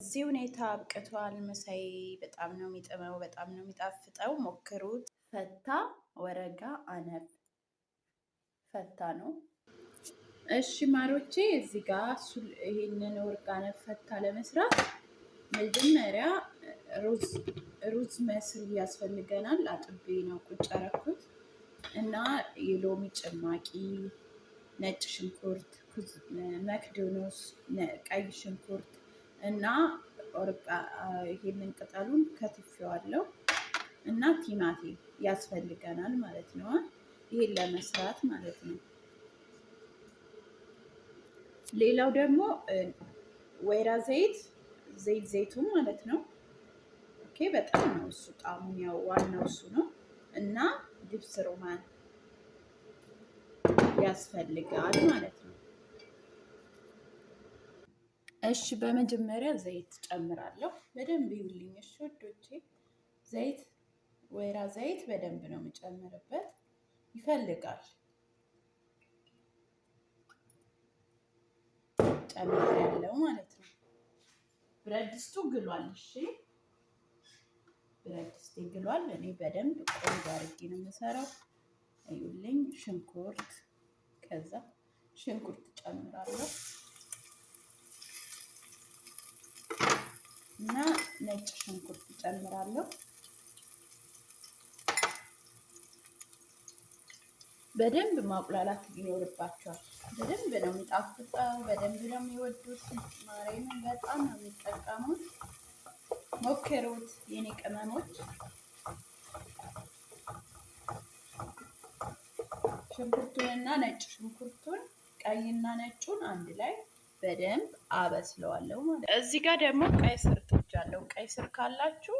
እዚህ ሁኔታ አብቅቷል። ምሳዬ በጣም ነው የሚጥመው፣ በጣም ነው የሚጣፍጠው። ሞክሩት። ፈታ ወረጋ አነብ ፈታ ነው። እሺ ማሮቼ፣ እዚህ ጋር ይሄንን ወርቅ አነብ ፈታ ለመስራት መጀመሪያ ሩዝ መስሪ ያስፈልገናል። አጥቤ ነው ቁጭ ያረኩት እና የሎሚ ጭማቂ፣ ነጭ ሽንኩርት፣ መክዶኖስ፣ ቀይ ሽንኩርት እና ይሄንን ቅጠሉን ከትፌዋለሁ እና ቲማቲም ያስፈልገናል ማለት ነው። ይሄን ለመስራት ማለት ነው። ሌላው ደግሞ ወይራ ዘይት ዘይቱን ማለት ነው። Okay በጣም ነው እሱ ጣሙን ያው ዋናው እሱ ነው። እና دبس رمان ያስፈልጋል ማለት ነው። እሺ በመጀመሪያ ዘይት ጨምራለሁ። በደንብ ይውልኝ። እሺ ወዶቼ፣ ዘይት ወይራ ዘይት በደንብ ነው የምጨምርበት፣ ይፈልጋል። ጨምሬያለሁ ማለት ነው። ብረት ድስቱ ግሏል። እሺ ብረት ድስቴ ግሏል። እኔ በደንብ ቆንጆ አድርጌ ነው የምሰራው። እዩልኝ። ሽንኩርት ከዛ ሽንኩርት ጨምራለሁ እና ነጭ ሽንኩርት ጨምራለሁ። በደንብ ማቁላላት ይኖርባቸዋል። በደንብ ነው የሚጣፍጠው። በደንብ ነው የሚወዱት። ማርያምን በጣም ነው የሚጠቀሙት። ሞክሩት የኔ ቅመሞች። ሽንኩርቱንና ነጭ ሽንኩርቱን ቀይና ነጩን አንድ ላይ በደንብ አበስለዋለሁ ማለት ነው። እዚህ ጋር ደግሞ ቀይ ስር ጥጃለሁ። ቀይ ስር ካላችሁ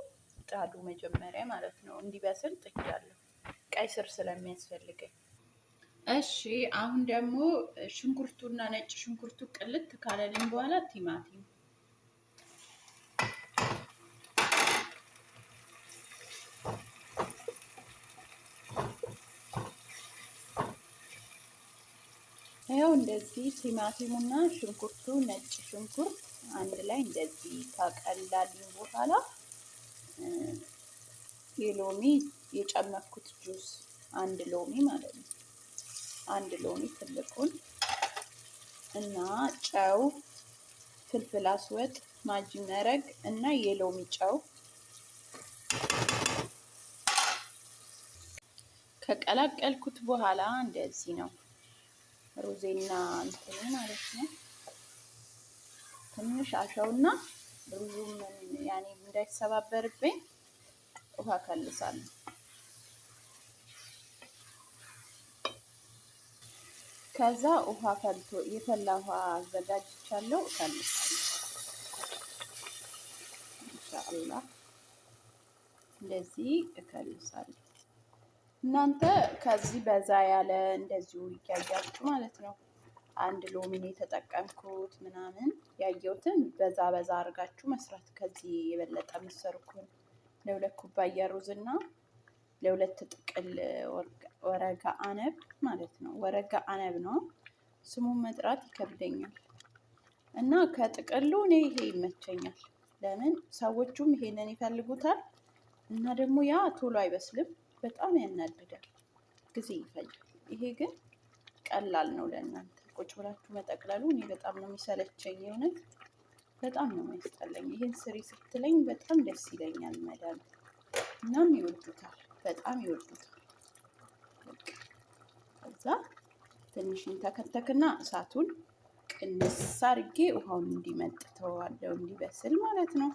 ጣዱ መጀመሪያ ማለት ነው። እንዲበስል ጥጃለሁ፣ ቀይ ስር ስለሚያስፈልገኝ። እሺ አሁን ደግሞ ሽንኩርቱና ነጭ ሽንኩርቱ ቅልት ካለልኝ በኋላ ቲማቲም ይኸው እንደዚህ ቲማቲሙና ሽንኩርቱ ነጭ ሽንኩርት አንድ ላይ እንደዚህ ካቀላልኝ በኋላ የሎሚ የጨመኩት ጁስ አንድ ሎሚ ማለት ነው። አንድ ሎሚ ትልቁን እና ጨው፣ فلفل أسود፣ ማጂ መረግ እና የሎሚ ጨው ከቀላቀልኩት በኋላ እንደዚህ ነው ሩዜና እንትኑ ማለት ነው። ትንሽ አሸውና ሩዙም ያኔ እንዳይሰባበርብኝ ውሃ ከልሳለሁ። ከዛ ውሃ ፈልቶ የፈላ ውሃ አዘጋጅቻለሁ፣ እከልሳለሁ። ኢንሻአላህ እንደዚህ እከልሳለሁ። እናንተ ከዚህ በዛ ያለ እንደዚሁ እያያችሁ ማለት ነው። አንድ ሎሚን የተጠቀምኩት ምናምን ያየሁትን በዛ በዛ አድርጋችሁ መስራት ከዚህ የበለጠ የምትሰሩ ከሆነ ለሁለት ኩባያ ሩዝ እና ለሁለት ጥቅል ورق عنب ማለት ነው። ورق عنب ነው ስሙን መጥራት ይከብደኛል። እና ከጥቅሉ እኔ ይሄ ይመቸኛል። ለምን ሰዎቹም ይሄንን ይፈልጉታል። እና ደግሞ ያ ቶሎ አይበስልም፣ በጣም ያናድዳል፣ ጊዜ ይፈጃል። ይሄ ግን ቀላል ነው ለእናንተ ቁጭ ብላችሁ መጠቅለሉ። እኔ በጣም ነው የሚሰለቸኝ፣ የእውነት በጣም ነው የሚያስጠላኝ። ይሄን ስሪ ስትለኝ በጣም ደስ ይለኛል መዳም። እናም ይወዱታል፣ በጣም ይወዱታል። ከዛ ትንሽ ተከተክና እሳቱን ቅንስ አድርጌ ውሃውን እንዲመጥ ተዋለው እንዲበስል ማለት ነው።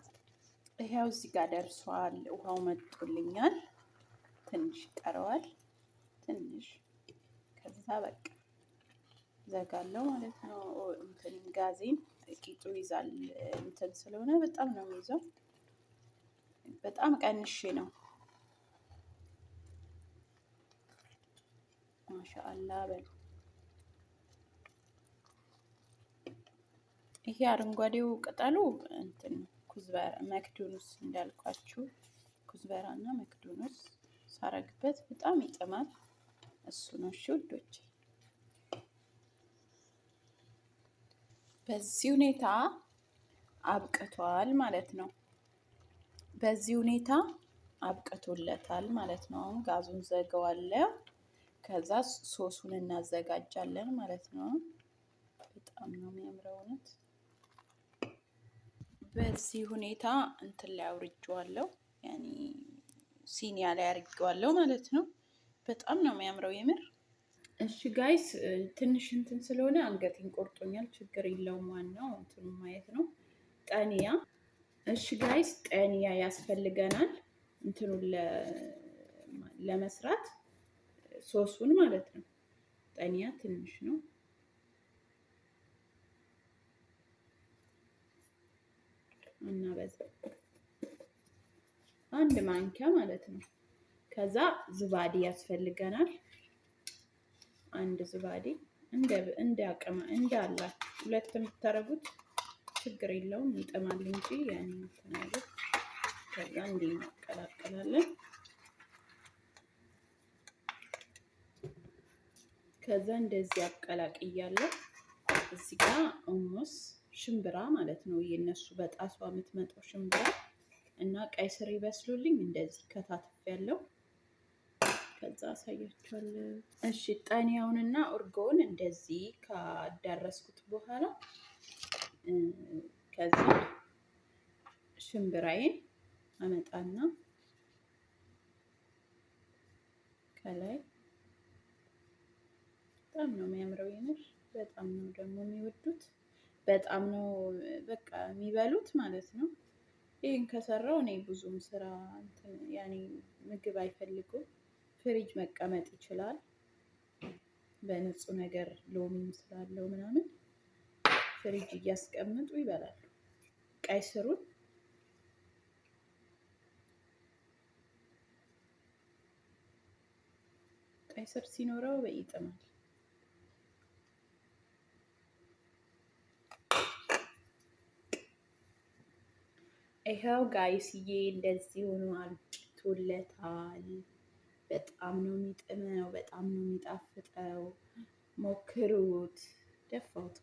ይኸው እዚህ ጋር ደርሷል። ውሃው መጦልኛል። ትንሽ ይቀረዋል። ትንሽ ከዛ በቃ ዘጋለው ማለት ነው። እንትን ጋዜን ቂጡ ይዛል እንትን ስለሆነ በጣም ነው የሚይዘው። በጣም ቀንሼ ነው። ማሻአላ በሉ። ይሄ አረንጓዴው ቅጠሉ እንትን كزبرة مكدونس እንዳልኳችሁ كزبرة እና مكدونس ሳረግበት በጣም ይጥማል። እሱ ነው። እሺ ውዶቼ፣ በዚህ ሁኔታ አብቅቷል ማለት ነው። በዚህ ሁኔታ አብቅቶለታል ማለት ነው። አሁን ጋዙን ዘገዋለሁ። ከዛ ሶሱን እናዘጋጃለን ማለት ነው። በጣም ነው የሚያምረው እውነት። በዚህ ሁኔታ እንትን ላይ አውርጄዋለሁ፣ ያኔ ሲኒያ ላይ አድርጌዋለሁ ማለት ነው። በጣም ነው የሚያምረው የምር። እሺ guys፣ ትንሽ እንትን ስለሆነ አንገቴን ቆርጦኛል። ችግር የለውም። ዋናው እንትኑ ማየት ነው። طحينة እሺ guys፣ طحينة ያስፈልገናል እንትኑን ለመስራት ሶሱን ማለት ነው። طحينة ትንሽ ነው። እና በዛ አንድ ማንኪያ ማለት ነው። ከዛ زبادي ያስፈልገናል። አንድ زبادي እንደ አቅመ እንደ አላችሁ ሁለት የምታደርጉት ችግር የለውም ይጥማል እንጂ ያኔ እንትን አይልም። ከዛ እንዲህ እናቀላቅላለን። ከዛ እንደዚህ አቀላቅያለሁ። እዚህ ጋር حمص ሽምብራ ማለት ነው። የእነሱ በጣሷ የምትመጣው ሽምብራ እና ቀይ ስር ይበስሉልኝ እንደዚህ ከታትፍ ያለው ከዛ አሳያችኋለሁ። እሺ ጣኒያውንና እርጎውን እንደዚህ ካዳረስኩት በኋላ ከዛ ሽምብራዬን አመጣና ከላይ በጣም ነው የሚያምረው። የምር በጣም ነው ደግሞ የሚወዱት። በጣም ነው በቃ የሚበሉት ማለት ነው። ይህን ከሰራው እኔ ብዙም ስራ ያኔ ምግብ አይፈልጉም። ፍሪጅ መቀመጥ ይችላል። በንጹህ ነገር ሎሚም ስላለው ምናምን ፍሪጅ እያስቀምጡ ይበላሉ። ቀይ ስሩን ቀይ ስር ሲኖረው ይጥማል። ይኸው guys ዬ እንደዚህ ሆኖ አልቅቶለታል። በጣም ነው የሚጥመው፣ በጣም ነው የሚጣፍጠው። ሞክሩት። ደፋሁት።